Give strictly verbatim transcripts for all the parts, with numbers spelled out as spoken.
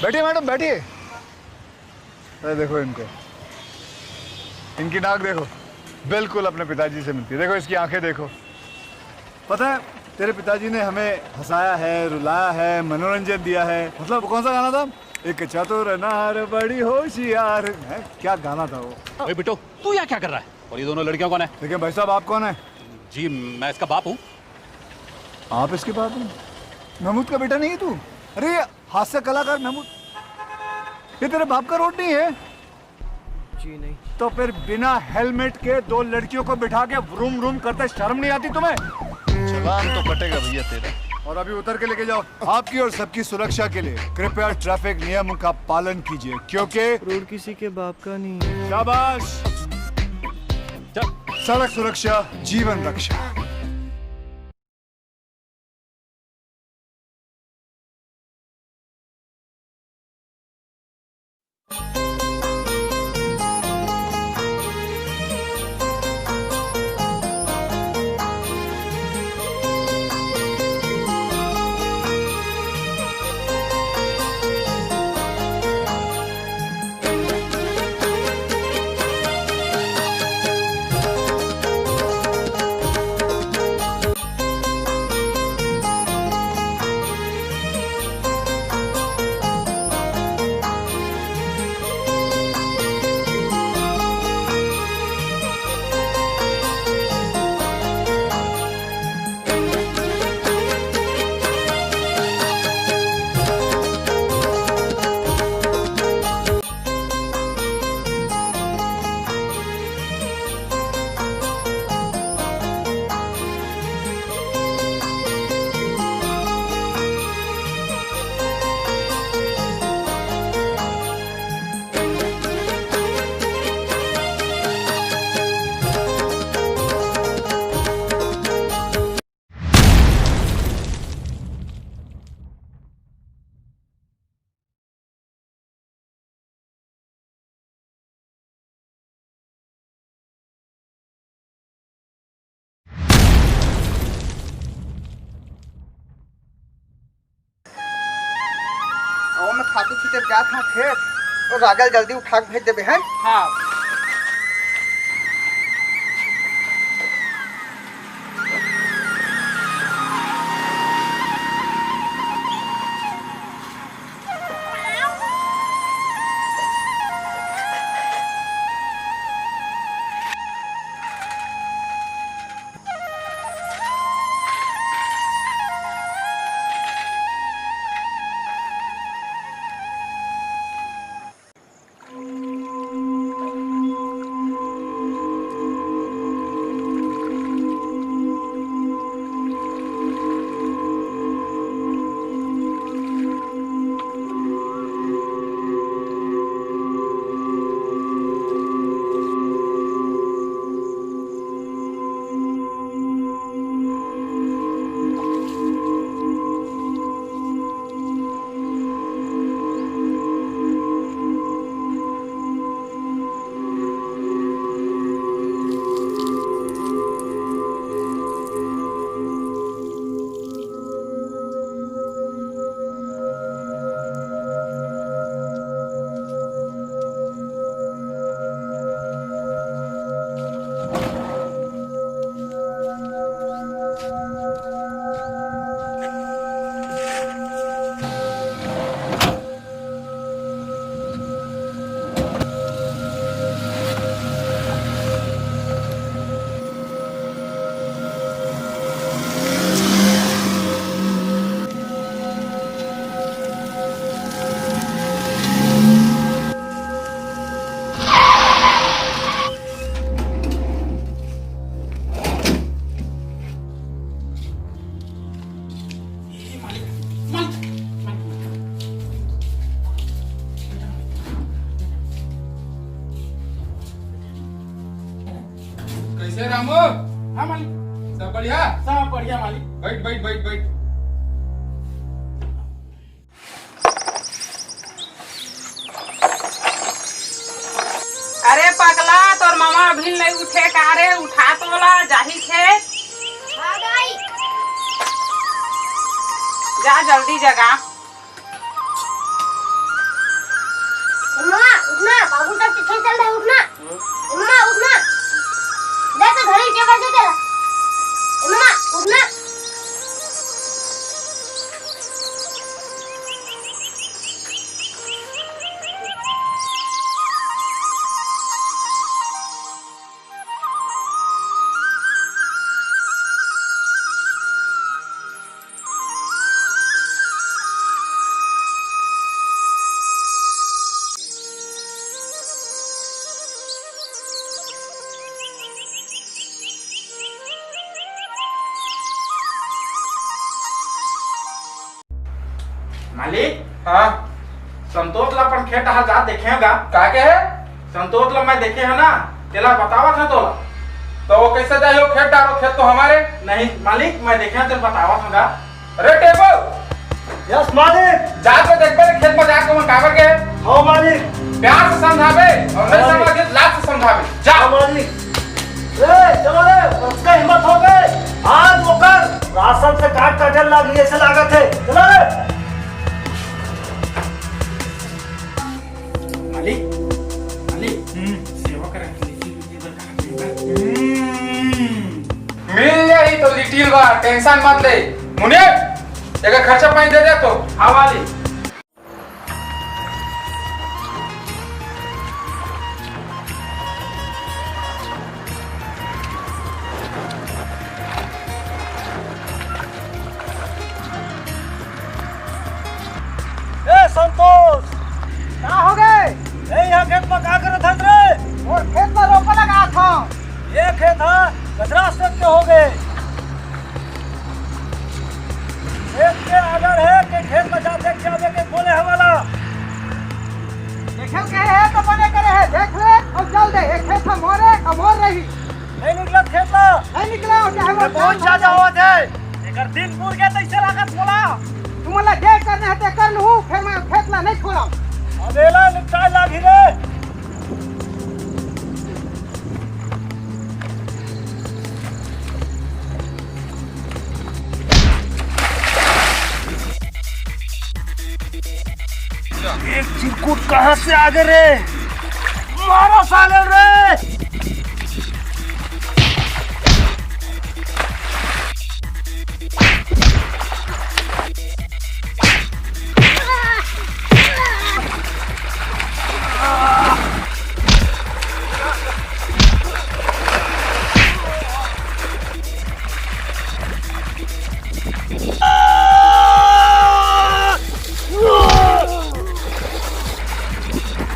बैठिए मैडम, बैठिए। अरे देखो इनको, इनकी नाक देखो, बिल्कुल अपने पिताजी से मिलती है। देखो इसकी आंखें देखो। पता है, तेरे पिताजी ने हमें हंसाया है, रुलाया है, मनोरंजन दिया है। मतलब वो कौन सा गाना था? एक चतुर नार बड़ी होशियार है, क्या गाना था वो? ओए बिट्टू, तू यहाँ क्या कर रहा है? और ये दोनों लड़कियां कौन है? देखिए भाई साहब, आप कौन है? जी, मैं इसका बाप हूँ। आप इसके बाप हैं? महमूद का बेटा नहीं है तू? अरे, ये हास्य कलाकार महमूद, ये तेरे बाप का रोड नहीं है? जी नहीं। तो फिर बिना हेलमेट के दो लड़कियों को बिठा के व्रूम व्रूम करते शर्म नहीं आती तुम्हें? चालान तो कटेगा भैया तेरा। और अभी उतर के लेके जाओ। आपकी और सबकी सुरक्षा के लिए कृपया ट्रैफिक नियमों का पालन कीजिए, क्योंकि रोड किसी के बाप का नहीं है। शाबाश। चल। सड़क सुरक्षा, जीवन रक्षा। अउ मैं खातू छीटे जात हूँ खेत, तो राजा ल जल्दी उठा के भेज देबे, हैं? हाँ। कैसे रामू? हाँ मालिक। सब बढ़िया? सब बढ़िया मालिक। बैठ, बैठ, बैठ, बैठ। अरे पगला, तोर मामा अभी नहीं उठे का रे? उठा तो ला, जाही खेत। हाँ दाई। जा जल्दी जगा। ए मामा, उठ ना, बाबू साहब के खेत चल रहे, उठ ना। ए मामा, उठ ना। दे तो घड़ी टेबल दे तेला। ए मामा, उठ ना। मालिक, हाँ। संतोष ला अपन खेत डहर जात देखे हव गा? का के है? संतोष ला मैं देखे हव ना, तेला बतावत हव तोला। तो वो कैसे जाही वो खेत डहर, वो खेत तो हमारे। नहीं मालिक, मैं देखे हव, तेला बतावत हव गा। अरे टेबल, यस मालिक। जा तो देख बे खेत में जाके मन काबर के। हाँ मालिक। प्यार से समझाबे और नहीं हाँ मालिक। समझाबे, लात से समझाबे। जा। हाँ मालिक। ए, चलो रे, उसका हिम्मत हो गए। आज ओकर राशन से काट काटे लागी, ऐसे लागत है। चलो रे। मालिक, मालिक, हम्म। सेवा करा के लेकिन ये बता। हम्म। मिल जाही तो लिटिल बा, टेंशन मत ले। मुनीम, एकर खर्चा पानी दे दे तो। हाँ मालिक। ए संतोष, का हो गए? ए, यहाँ खेत में का करत हस रे? मोर खेत में रोपा लगात हव। ये खेत ह कचरा से के हो गए। खेत के आर्डर है कि खेत में जा देख के आवे के बोले हवाला। देखे के है तो बने करे है, देख ले और चल दे। ये खेत ह मोरे, अब मोर रही। नहीं निकलत खेत ला। नहीं निकला, चाहे वो अरे बहुत ज्यादा होत है। एकर दिन पूर गया तो इसे लागत बोला। तुमला जे करना है ते कर लू, फिर मैं खेत ला नहीं छोड़ा। अबेला निपटाए लागी रे। एक चिरकुट कहाँ से आ गए रे? मारो साले रे।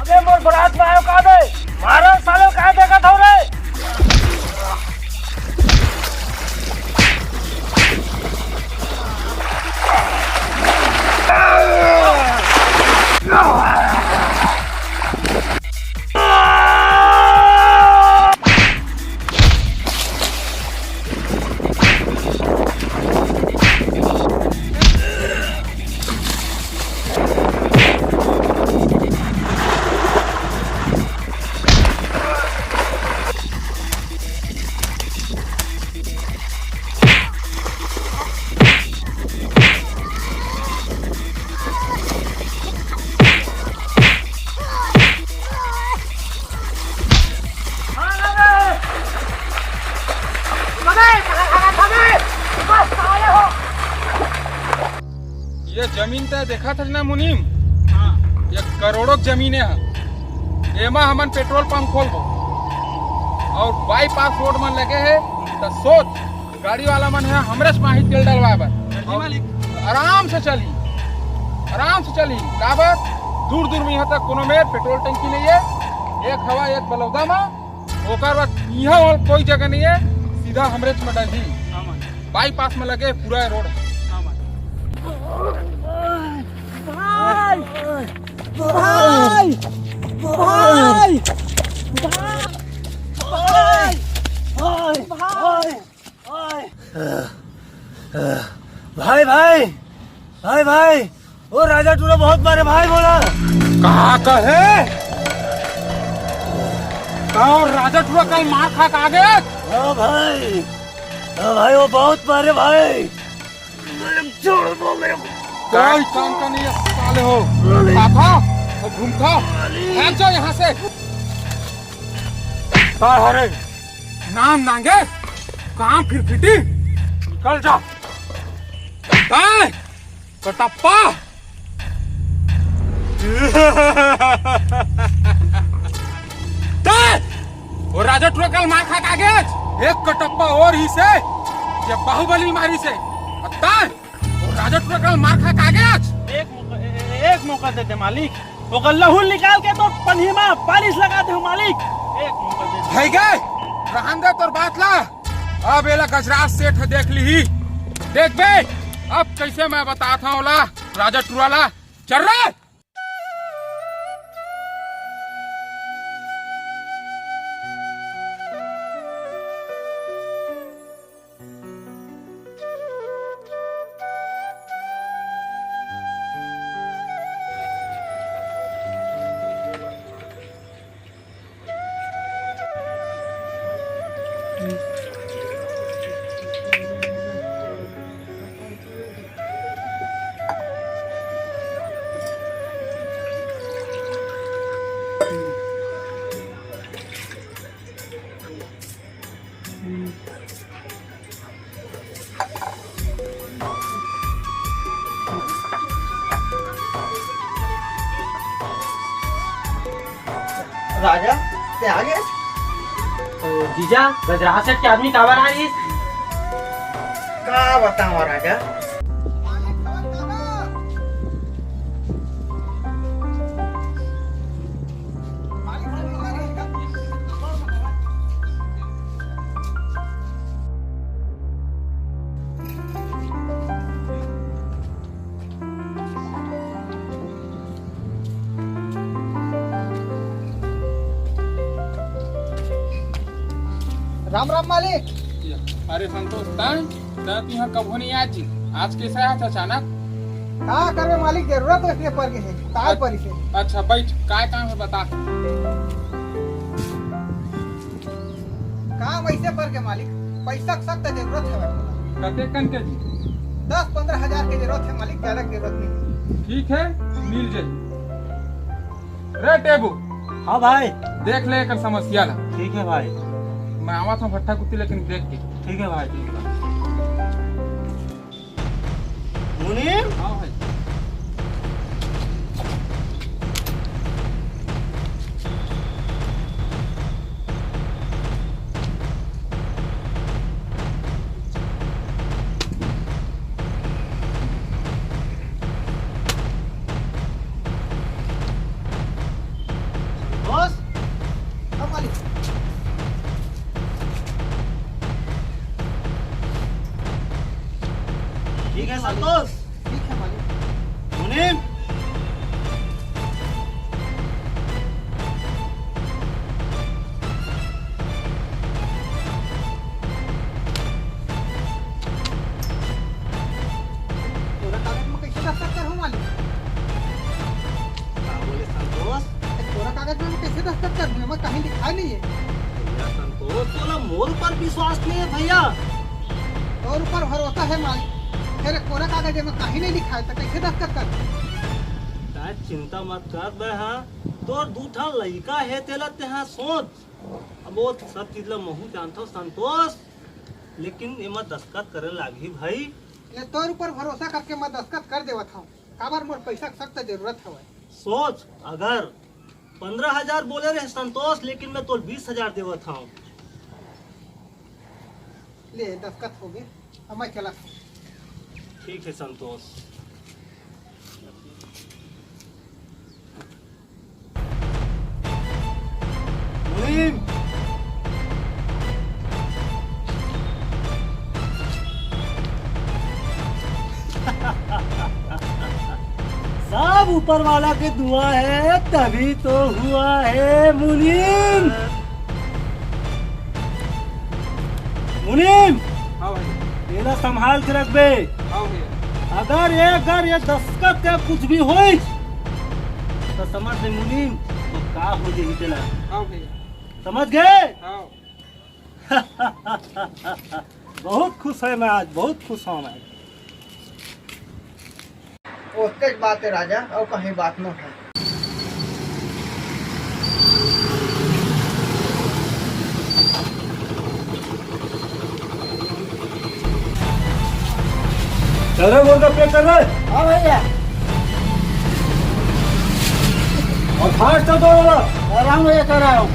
अबे मोर बरात में आयो का बे? मारो साले, का देखत हव रे? ये जमीन तय देखत हस ना मुनीम, हाँ। ये करोड़ों के जमीन है। एमा हमन पेट्रोल पंप खोलबो और बाईपास रोड मन लगे है, त सोच, गाड़ी वाला मन है हमरे से माही तेल डलवाए बर। जी मालिक। आराम से चली, आराम से चली। काबर दूर दूर में यहाँ तक कोनो मेर पेट्रोल टंकी नहीं है, एक हवा एक बलौदा मा। ओकर बाद यहाँ और कोई जगह नहीं है, सीधा हमरे में डलही। हाँ मालिक। बाईपास में लगे पूरा रोड। हाँ मालिक। भाई, भाई, भाई, भाई, भाई, भाई, भाई, भाई, भाई, भाई, भाई, ओ राजा टूरा बहुत मारे भाई बोला। कहा कहे? का राजा टूरा कल मार खा के आ गए? हाँ भाई, हाँ भाई, वो बहुत मारे भाई। छोड़ दो मेरे को। कोई काम का नहीं है, साले हो। काका, अब घूमता, भाग जाओ यहाँ से। का हरे? नाम नांगे, काम फिरफिटी, निकल जा। काय? कटप्पा। काय? वो राजा टुरा कल मार खा के आगे आज। एक कटप्पा और ही से, ये बाहुबली मारी से। अब ताय, वो राजा टुरा कल मार खा के आगे आज। एक मौका, ए-, ए-, एक मौका दे दे मालिक, ओकर लहू निकाल के तो पन्ही मा पालिश लगा दे मालिक। एक मौका दे दे। भई गे, रहन दे तोर बात ला। अब एला गजराज सेठ ह देख लिही। देख बे, अब कैसे मैं बतात हूँ ओला, राजा टुरा ला। चल रे। राजा, ते आ गे? तो जीजा, गजराज सेठ के आदमी काबर आ रहिस? का बतावं राजा? राम राम मालिक। अरे संतोष, तैं, तैं तो यहाँ कभो नहीं आत जी, आज कैसे आत अचानक? का करबे मालिक, जरूरत वैसे पर गे हे, ताल अच्छा, परिस हे। अच्छा बैठ, काय काम हे बता। काम ऐसे पर गे मालिक, पैसा के सख्त जरूरत हवय मोला। कतेक कन के जी? दस पंद्रह हजार के जरूरत हे मालिक, ज्यादा के जरूरत नहीं। ठीक हे, मिल जाही। रे टेबू। हाँ भाई। देख ले एकर समस्या ला। ठीक हे भाई। मैं आवत हूँ भट्ठा कुत्ती लेकिन देख के। ठीक हे भाई, ठीक हे भाई। मुनीम? हाँ भाई। बॉस। हाँ, मालिक। ठीक है, संतोष। ठीक है, मालिक। मुनीम। तोरा कागज में कैसे दस्तखत करहूँ, मालिक? का बोले संतोष? ए, तोरा कागज में मैं कैसे दस्तखत करहूँ? एमा कहीं लिखाय नहीं है। भैया संतोष, तोला मोर ऊपर विश्वास नहीं है भैया। तोर ऊपर भरोसा है मालिक, फेर कोरा कागज में कहीं नहीं लिखाय, तो कैसे दस्तखत कर? तैं चिंता मत कर बे, हाँ, तोर दू ठन लइका है, तेला तेहा सोच। अब वो सब चीज ला महूँ जानथव संतोष, लेकिन एमा दस्तखत करे लागही भाई। ले तोर ऊपर भरोसा करके मैं दस्तखत कर देवत हूँ। काबर मोर पइसा के सख्त जरूरत हवय। सोच, अगर पंद्रह हजार बोले रहे संतोष, लेकिन मैं तोल बीस हजार देवत हूँ। ले, दस्तखत हो गए, अब मैं चलत हूँ। ठीक है संतोष। मुनीम। सब ऊपर वाला के दुआ है, तभी तो हुआ है मुनीम। मुनीम, हाँ भाई। एला संभाल के रखबे। हाँ भैया। अगर ये, अगर ये दस्तखत के कुछ भी होइस, तो समझ ले मुनीम, तो का हो जाही तेला। हाँ भैया। समझ गए? हाँ। बहुत खुश है मैं आज, बहुत खुश हूँ मैं। ओतेक बात है राजा, अउ कहीं बात न है। अरे, मुर्गा पैक कर रहे। हाँ भैया। और फास्ट तो दो वाला। कर रहा हूँ भैया, कर रहा हूँ।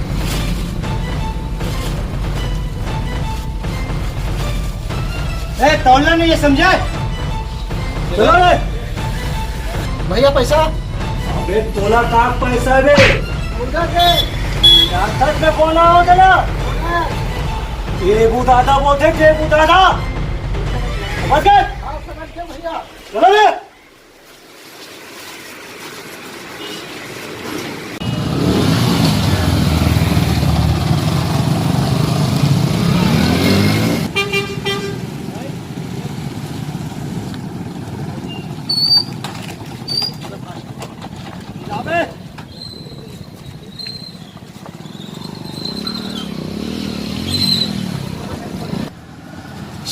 ए, तौलना नहीं है, समझे? चलो रे। भैया, पैसा। अबे, तोला का पैसा बे? मुर्गा के। जाथक में कोना हो देना। टेबू दादा बोलते, टेबू दादा। समझ गए? हाँ, समझ गए भैया। चलो रे।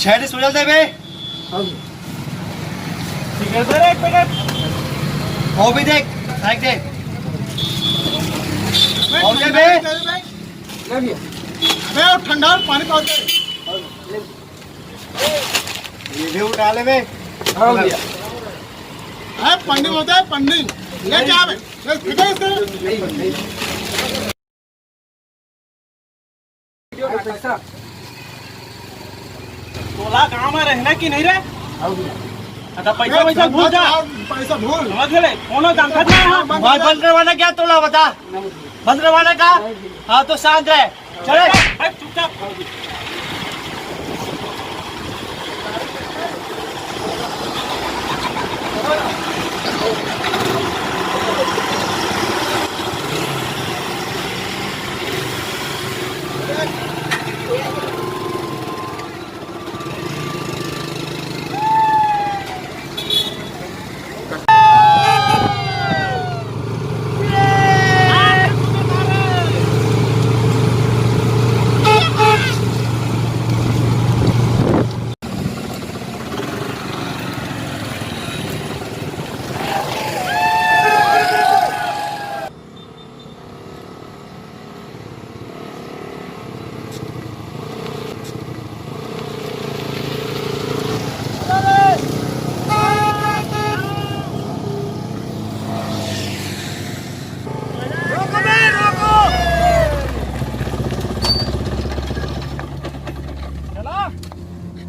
शहर से सुजल दे बे। ठीक है सर, एक पैकेट। वो भी देख, फेंक दे। वो दे बे। अबे, ठंडा पानी पाओ दे। ये भी उठा ले बे। हाँ भैया। है, पन्नी होता है, पन्नी। ले क्या बे? ले, फेंको इसको। पैसा। तोला गांव में रहना कि नहीं रे? अच्छा, पैसा वैसा भूल जा। पैसा भूल। समझ गए? कोनो जानता नहीं है। हाँ, बंद बंद करवाना क्या तोला बता? बंद करवाना का? हाँ, तो शांत रहे। चले। भाई, चुपचाप।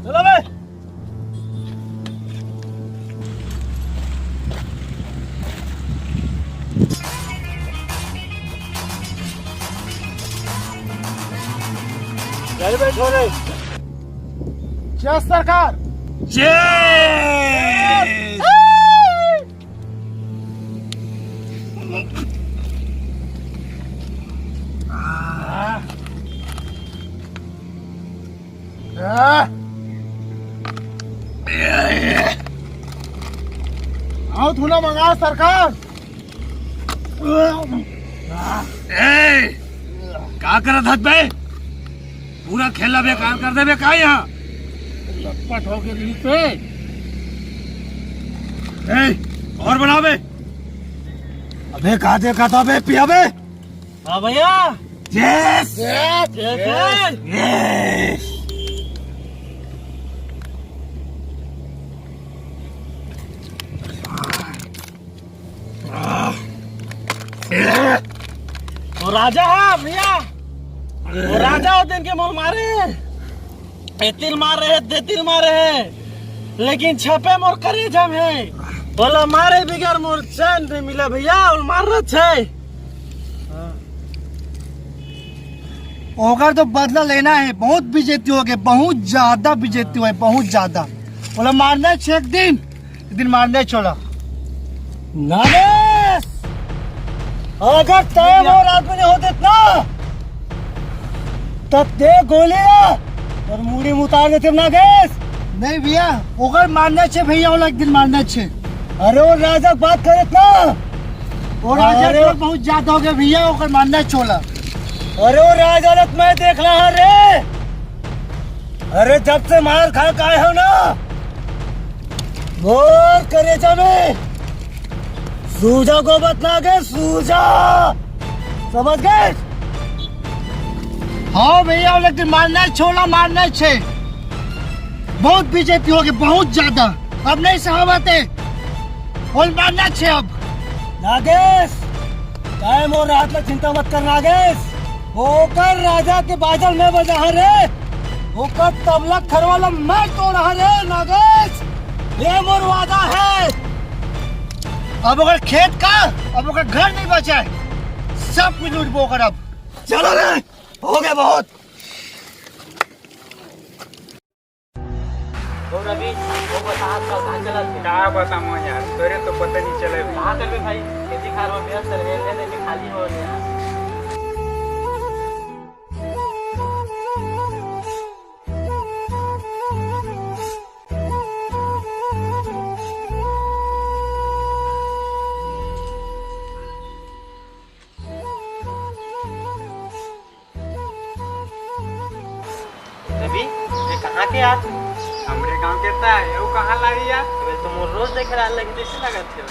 चलो बे। घर बैठो रे। जय सरकार। जय। आओ थोड़ा मंगा सरकार। ए, का करत हस बे? पूरा खेला बेकार कर देबे का यहाँ? लपट हो के रील पे। ए, और बना बे। अबे का देखा था बे, पिया बे? हाँ भैया। यस। Yes, yes. यस। वो राजा है भैया, वो राजा हो दिन के मोर मारे, एतिल मारे है, देतिल मारे है, लेकिन छपे मोर करेजा में है। ओला मारे बिगर मोर चैन नहीं मिला भैया, ओला मारना छे। ओकर तो बदला लेना है, बहुत बेइज्जती हो गई, बहुत ज्यादा बेइज्जती हुआ है, बहुत ज्यादा। ओला मारना है छे एक दिन, एक दिन मारना है छोला। नरेश, अगर तय मोर आदमी नहीं होते ना, तब दे गोली ना, और मुड़ी में उतार देते नागेश। नहीं भैया, ओकर मारना छे भैया, ओला एक दिन मारना छे। अरे वो राजा बात करे ना, वो राजा अरे तो बहुत ज्यादा हो गया भैया, ओकर मारना है छोला। अरे वो राजा लत मैं देखना है रे। अरे जब से मार खा के आए हो ना, मोर करेजा में सूजा को बतना के सूजा, समझ गए? हाँ भैया, लेकिन मारना है छोला, मारना है छे। बहुत बेइज्जती हो गई, बहुत ज्यादा। अब नहीं सहावत हे। ओला मारना छे अब। नागेश, तैं मोर राहत ला चिंता मत कर नागेश। ओकर राजा के बाजल मैं बजाहूं रे। ओकर तबला खरवा ला मैं तोड़हूं रे नागेश। ये मोर वादा हे। अब ओकर खेत का, अब ओकर घर नहीं बचा हे। सब कुछ लूटबो ओकर अब। चलो रे, हो गया बहुत। ओ रवि, ओ बता, आजकल कहाँ चलत हे? का बतावं यार, तोरे तो पता नहीं चले भाई। कहाँ करबे भाई, खेती खार में व्यस्त रहे, ले दे के खाली हो यार। रवि, ये कहाँ के यार? हमरे गांव के ता, ये कहाँ लागी यार? अबे तो मोर रोज देखे ला लगी, जैसे लगत हे।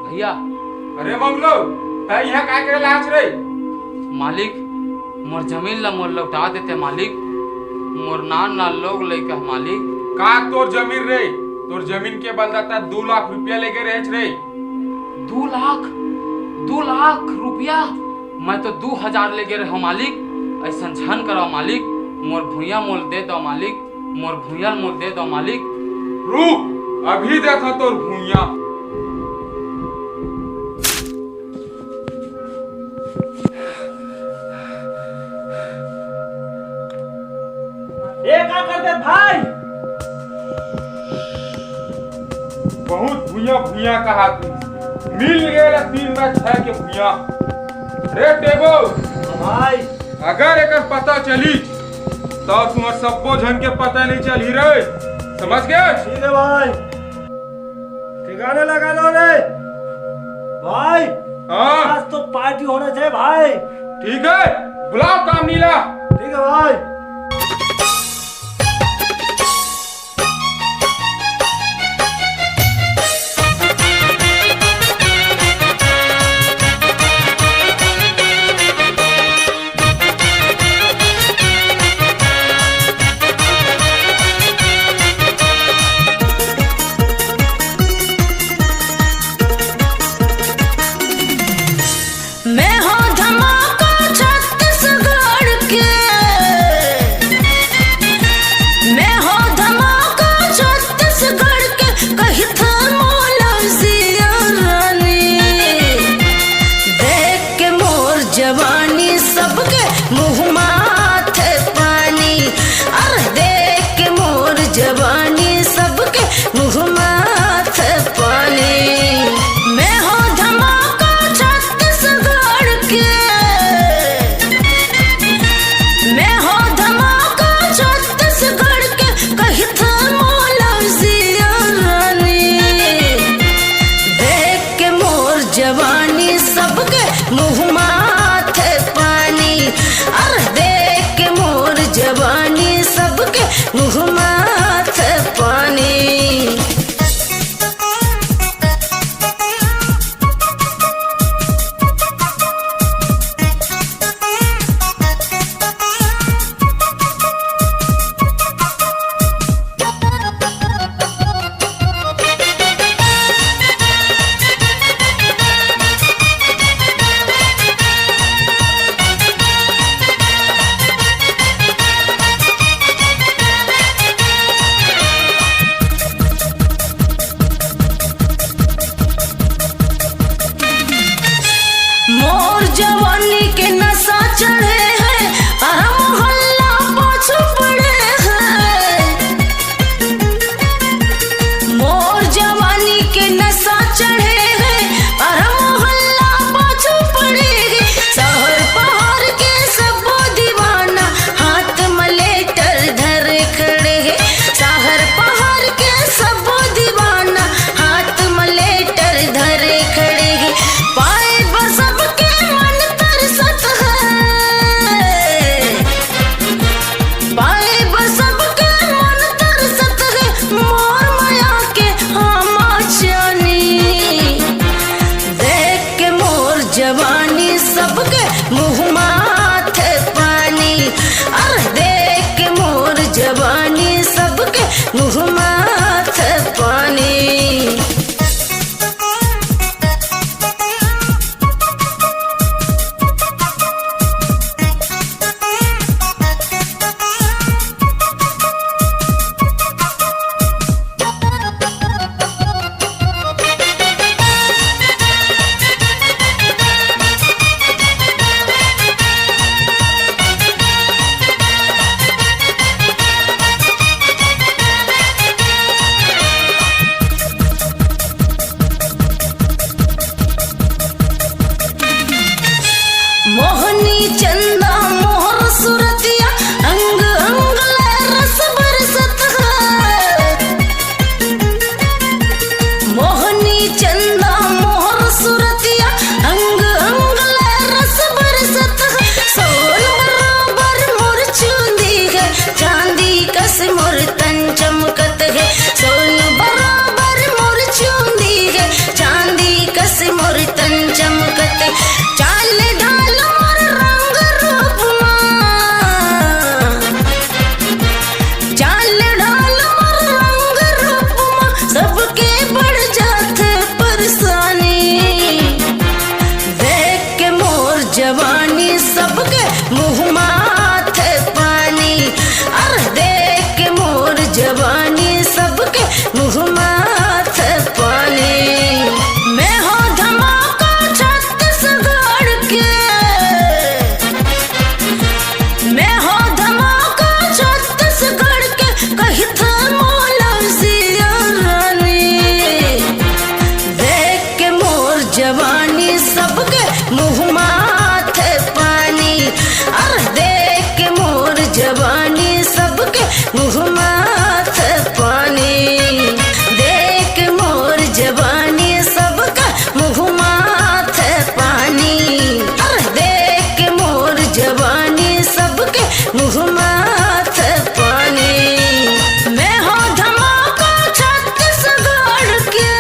भैया। अरे मंगलू, तैं इहाँ काय करे ला आच रे? मालिक, मोर जमीन ला मोर लौटा देते मालिक, मोर नान नान लोग लइका हे मालिक। का तोर जमीन रे? तोर जमीन के बदला तैं दू लाख रुपया लेगे रहेच रे। दू लाख? दू लाख रुपया? मैं तो दू हजार लेगे रहेंव मालिक। अइसन झन करव मालिक, मोर भुइयां मोला दे दव मालिक, मोर भुइयां मोला दे दव मालिक। रुक, अभी देथंव तोर भुइयां। ये का कर दे भाई? बहुत भुइयां भुइयां कहात हे। मिल गे ला तीन बाय छह के भुइयां। रे टेबो। हाँ भाई। अगर एकर पता चली, त तुंहर सब्बो झन के पता नहीं चलही रे। समझ गे? ठीक हे भाई। ठिकाने लगा दो रे। भाई, हाँ। आज तो पार्टी होना चाहिए भाई। ठीक हे, बुलाव कामनी ला। ठीक हे भाई। मैं हो धमाका छत्तीसगढ़ के, मैं हो धमाका छत्तीसगढ़ के, कहिथे मोला जिया रानी। देख के मोर जवानी सबके मुँह माथे पानी, अरे देख के मोर जवानी सबके मुँह माथे पानी। मैं हो धमाका छत्तीसगढ़ के, मैं हो धमाका छत्तीसगढ़ के, कहिथे मोला जिया रानी। देख के मोर जवानी सबके मुँह माथे पानी, अरे देख के मोर जवानी सबके मुँह माथे पानी। मोर जवानी के नशा चढ़े हे, अरे मोहल्ला पाछू पड़े हे। मोर जवानी के नशा चढ़े हे, अरे मोहल्ला पाछू पड़े हे। शहर पहाड़ के सबो दीवाना हाथ में लेटर धरे खड़े हे। शहर पहाड़ के सबो दीवाना हाथ में लेटर धरे खड़े हे। पाए बर सबके मन तरसत हे, पाए बर सबके मन तरसत हे, मोर मया के आमा चानी। देख के मोर जवानी सबके मुँह माथे पानी, अरे देख के मोर जवानी, सबके मुँह माथे पानी। मोहनी चंदा मोहर सुरतिया, अंग अंग ले रस बरसत है। मोहनी चंदा मोहर सुरतिया, अंग अंग ले रस बरसत है। सोन बराबर मोर चूंदी है, चांदी कस मोर तन चमकत है। सोन बराबर मोर चूंदी है, चांदी कस मोर तन चमकत है। चाल ढाल मोर रंग रूप मा, चाल ढाल मोर रंग रूप मा, सबके बढ़ जात परेशानी। देख के मोर जवानी, सबके मुँह माथे पानी। अरे देख के मोर जवानी, सबके मुँह माथे पानी। मैं हो धमाका छत्तीसगढ़ के, मैं हो धमाका छत्तीसगढ़ के, कहिथे मोला जिया रानी। देख के मोर जवानी, सबके मुँह माथे पानी। अरे देख के मोर जवानी, सबके मुँह माथे पानी। देख मोर जवानी, सबका मुँह माथे पानी। अरे देख मोर जवानी, सबके मुँह माथे पानी। मैं हो धमाका छत्तीसगढ़ के।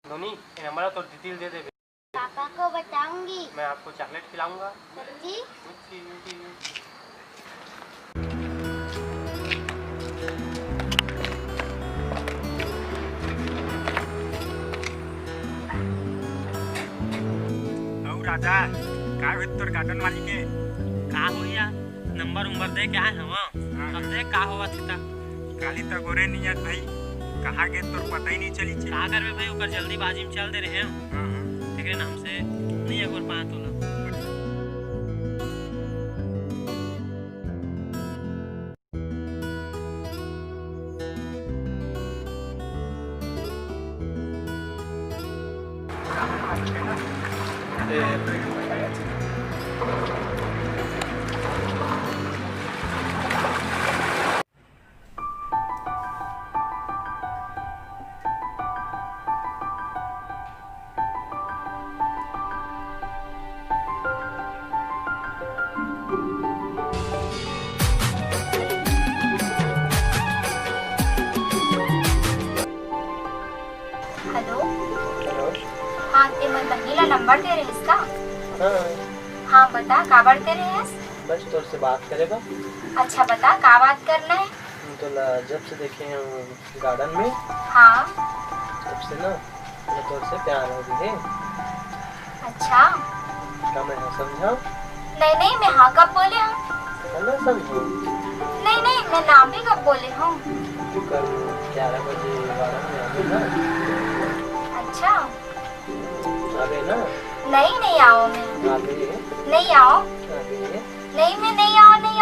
नोनी, ये नंबर ला तोर दीदी ल दे देबे। पापा को बताऊंगी। मैं आपको चॉकलेट खिलाऊंगा। सच्ची? सच्ची। अउ राजा, का होय तोर गार्डन वाली के? का होय यार, नंबर उम्बर दे के आए हवं। हाँ। अब देख का होवत हे त। काली त गोरे नियत भाई, कहाँ गे तोर पता ही नहीं चली छे। का करबे भाई, ओकर जल्दीबाजी में चल दे रहे हैं। हाँ, हाँ। तेकरे नाम से नहीं अगोर पात ओला। हेलो। हेलो। हाँ, ते मोर बहिनी ला नंबर दे रहिस का? हाँ। हाँ, बता, काबर दे रहिस? बस तोर से बात करे बर। अच्छा, बता, का बात करना है? हम तोला जब से देखे हैं गार्डन में। हाँ। तब से ना, मैं तोर से प्यार हो गई है। अच्छा। का मैं हाँ समझाऊँ? नहीं, नहीं, मैं हाँ कब बोले हूँ? मैं ना समझाऊँ। नहीं, नहीं, मैं ना भी कब बोले हूँ? तू कल ग्यारह बजे गार्डन में आबे ना। अच्छा। आबे ना। नहीं, नहीं आऊँ मैं। आबे। नहीं आऊँ। आबे। नहीं, मैं नहीं आऊँ, नहीं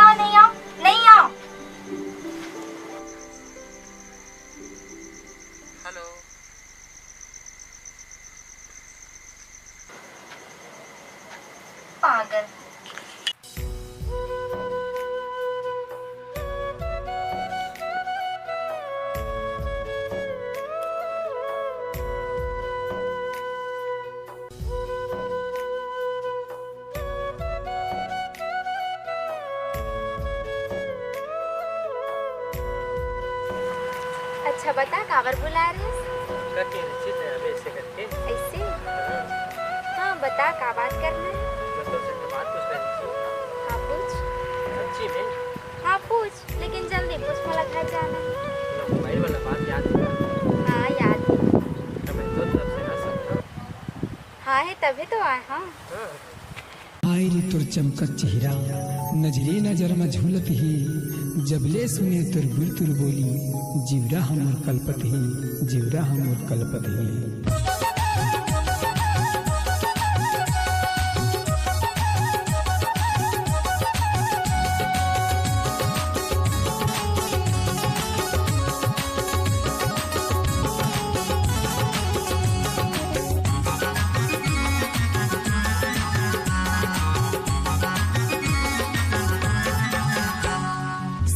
अच्छा, बता, काबर बुलाए रहिस? का कहे रहिस ते अभी ऐसे करके? ऐसे? हाँ। हाँ, बता, का बात करना हे? मैं तोर से एक ठो बात पूछना हे। हाँ, पूछ। सच्ची में? हाँ, पूछ, लेकिन जल्दी पूछ, मोला घर जाना हे। मोबाइल वाला बात याद हे ना? हाँ, याद हे। तो मैं तो तरफ से कर सकता हूँ। हाँ हे, तभी तो आए, हाँ। हाँ। आय रे तोर चमकत चेहरा, नजरे नजर म झूलत हे। जब ले सुने तोर गुरतुर बोली, जिवरा ह मोर कलपत हे, जिवरा ह मोर कलपत हे।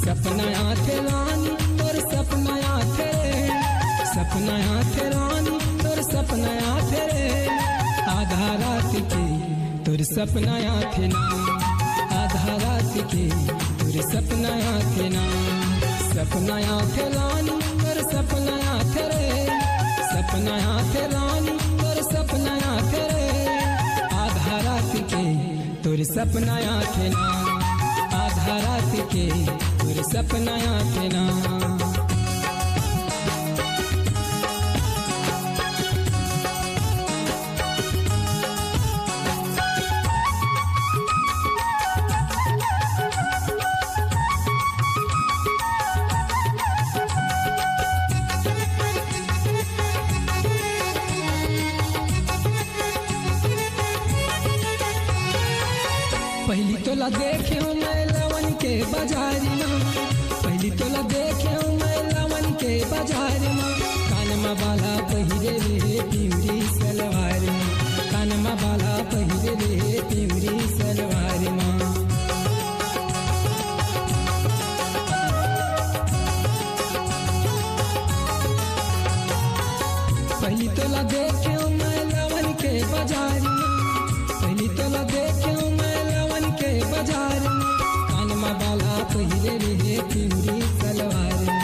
सपना आथे रानी, तोर सपना आथे रे, सपना आथे रानी, तोर सपना आथे रे। आधा रात के तोर सपना आथे ना, आधा रात के तोर सपना आथे ना। सपना आथे रानी, तोर सपना आथे रे, सपना आथे रानी, तोर सपना आथे रे। आधा रात के तोर सपना आथे ना, आधा रात के तोर सपना आथे ना। पहिली तोला देखेंव मैं लवन के बजारी म, पहिली तोला देखेंव मैं लवन के बजारी म। कान म बाला पहिरे रहे पिंवरी सलवार म, कान म बाला पहिरे रहे पिंवरी सलवार म। पहिली तोला देखेंव मैं लवन के बजारी म, पहिली तोला देखेंव मैं लवन के बजारी म। कान म बाला पहिरे रहे पिंवरी सलवार म,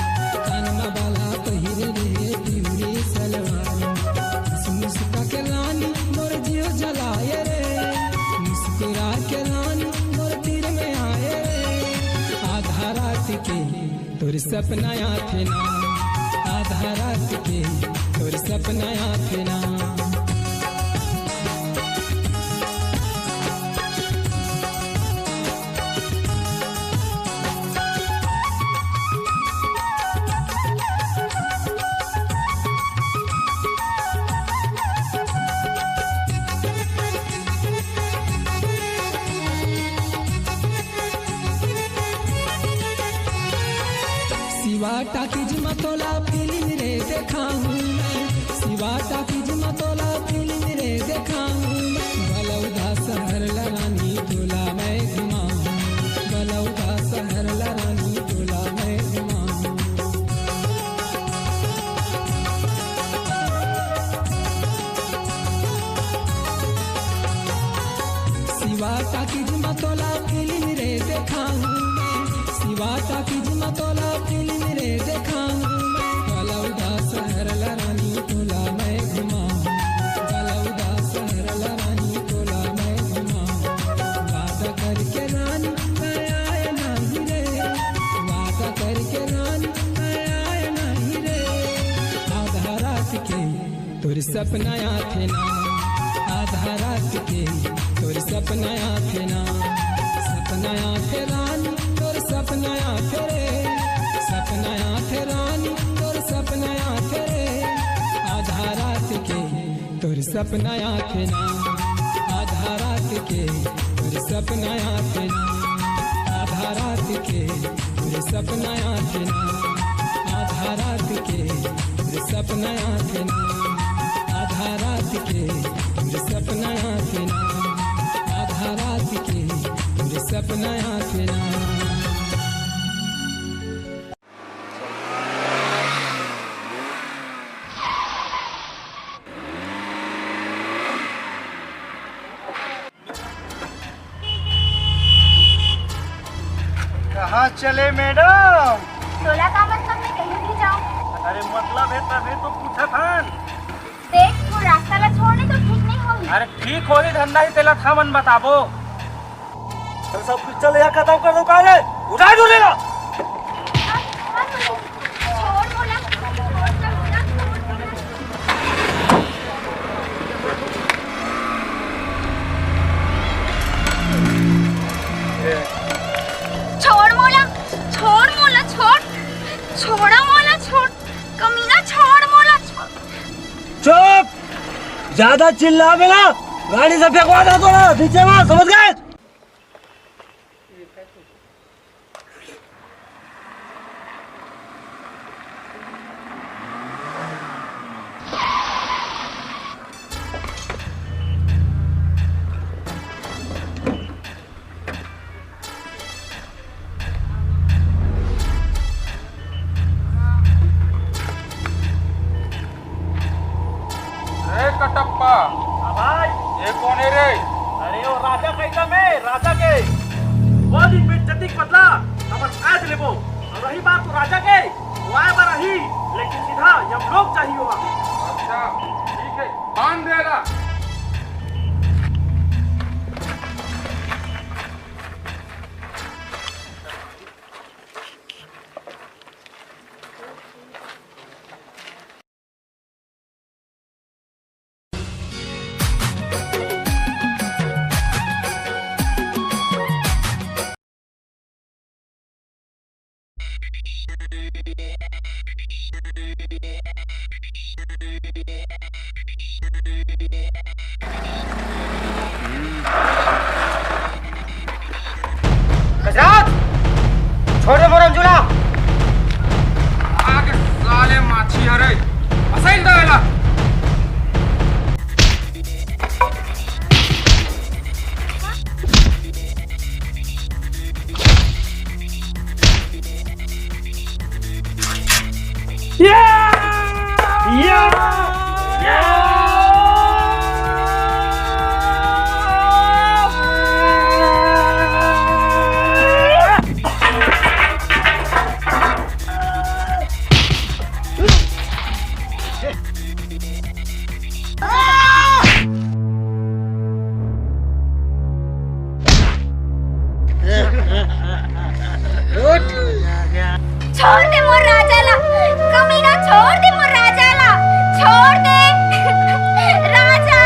कान म बाला पहिरे रहे पिंवरी सलवार म। मुस-, मुस्का के रानी मोर जियो जलाए रे, मुस्कुरा के रानी मोर तीर में आए रे। आधा रात के तोर सपना आथे ना, आधा रात के तोर सपना आथे ना। शिवा टॉकीज म तोला फिल्म रे देखाहूं मैं, शिवा टॉकीज म तोला फिल्म रे देखाहूं मैं। बलौदा शहर ल रानी तोला मैं घुमाहूं, बलौदा शहर ल रानी तोला मैं घुमाहूं। शिवा टॉकीज म तोला फिल्म रे देखाहूं मैं, शिवा टॉकीज म तोला फिल्म रे देखाहूं मैं। बलौदा शहर ल रानी तोला मैं घुमाहूं, बलौदा शहर ल रानी तोला मैं घुमाहूं। वादा करके रानी मैं आए नहीं रे, वादा करके रानी मैं आए नहीं रे। आधा रात के तोर सपना आथे ना, आधा रात के तोर सपना आथे ना। सपना आथे रानी, तोर सपना आथे रे, सपना आथे रानी, तोर सपना आथे रे। आधा रात के तोर सपना आथे ना, आधा रात के तोर सपना आथे ना, आधा रात के तोर सपना आथे ना, आधा रात के तोर सपना आथे ना, आधा रात के तोर सपना आथे ना, आधा रात के तोर सपना आथे ना। कहाँ चले मैडम? तोला का मतलब, मैं कहीं भी जाऊँ। अरे मतलब हे तभे तो पूछत हन। देख, वो रास्ता ला छोड़, नहीं तो ठीक नहीं होही। अरे ठीक होही धंधा ही, तेला त हमन बताबो। अरे सब कुछ चल, यहाँ खत्म कर दो, कहाँ रे? उठा दो लेला। छोड़ मोला, छोड़ मोला, छोड़ मोला। छोड़ मोला, छोड़ मोला, छोड़। छोड़ा मोला, छोड़। कमीना, छोड़ मोला, छोड़। चुप! ज्यादा चिल्लाबे ना, गाड़ी से फेंकवा देथों ना, नीचे में, समझ गए? ए कटप्पा। हाँ भाई। ये कोन हे रे? अरे वो राजा कहिथंव मैं, राजा के। वो दिन बेइज्जती के बदला हमन आज लेबो। अउ रही बात वो राजा के, वो आए बर आही, लेकिन सीधा यमलोक जाही ओहा। अच्छा, ठीक हे, बांध दे ला। गजराज, छोड़ दे मोर अंजू ला। आगे साले माछी हरे, फसाइल दो एला। छोड़ दे मोर राजा ला, कमीना, छोड़ दे मोर राजा ला, छोड़ दे राजा।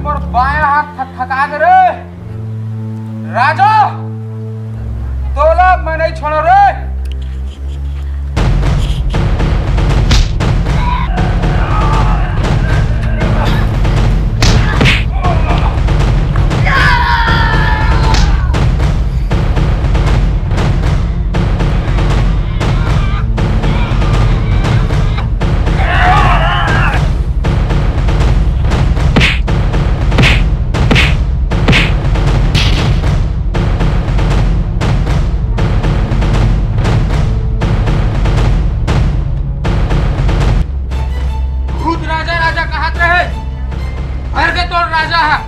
मोर बायां हाथ थकथका दे रे। राजा, तोला मैं नहीं छोड़ो रे। खुद राजा राजा कहत रहे, हर के तोर राजा है।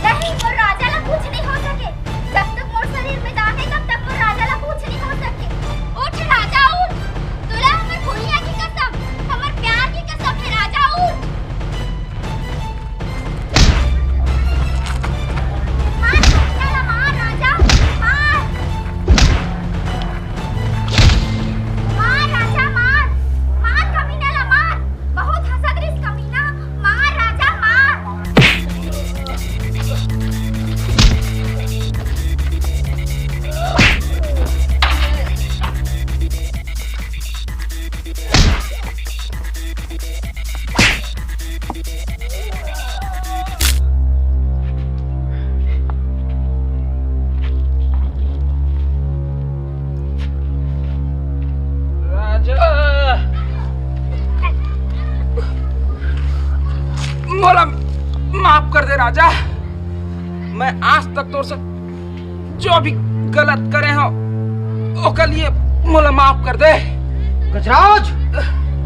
नहीं, वो राजा ला कुछ नहीं हो सके। जब तक मोर शरीर में जान हे, तब तक मोर राजा ला कुछ नहीं हो सके। उठ राजा, उठ। तोला हमर भुइयां की कसम, हमर प्यार की कसम हे राजा, उठ। मार, कमीना ला मार राजा, मार। मार राजा, मार। मार कमीना ला मार। बहुत हंसत रहिस कमीना। मार राजा, मार। राजा, मोला माफ कर दे राजा। मैं आज तक तोर से जो भी गलत करे हो, ओकर लिए मोला माफ कर दे। गजराज,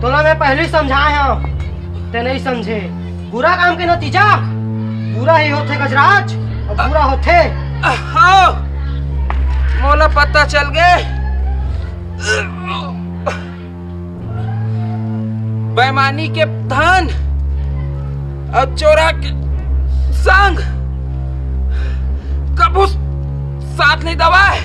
तोला मैं पहले ही समझाए हंव, ते नहीं समझे। बुरा काम के नतीजा बुरा ही होथे गजराज, अउ बुरा होथे। हाँ, मोला पता चल गे। बेईमानी के धन अउ चोरा के संग कभू साथ नहीं दवाए।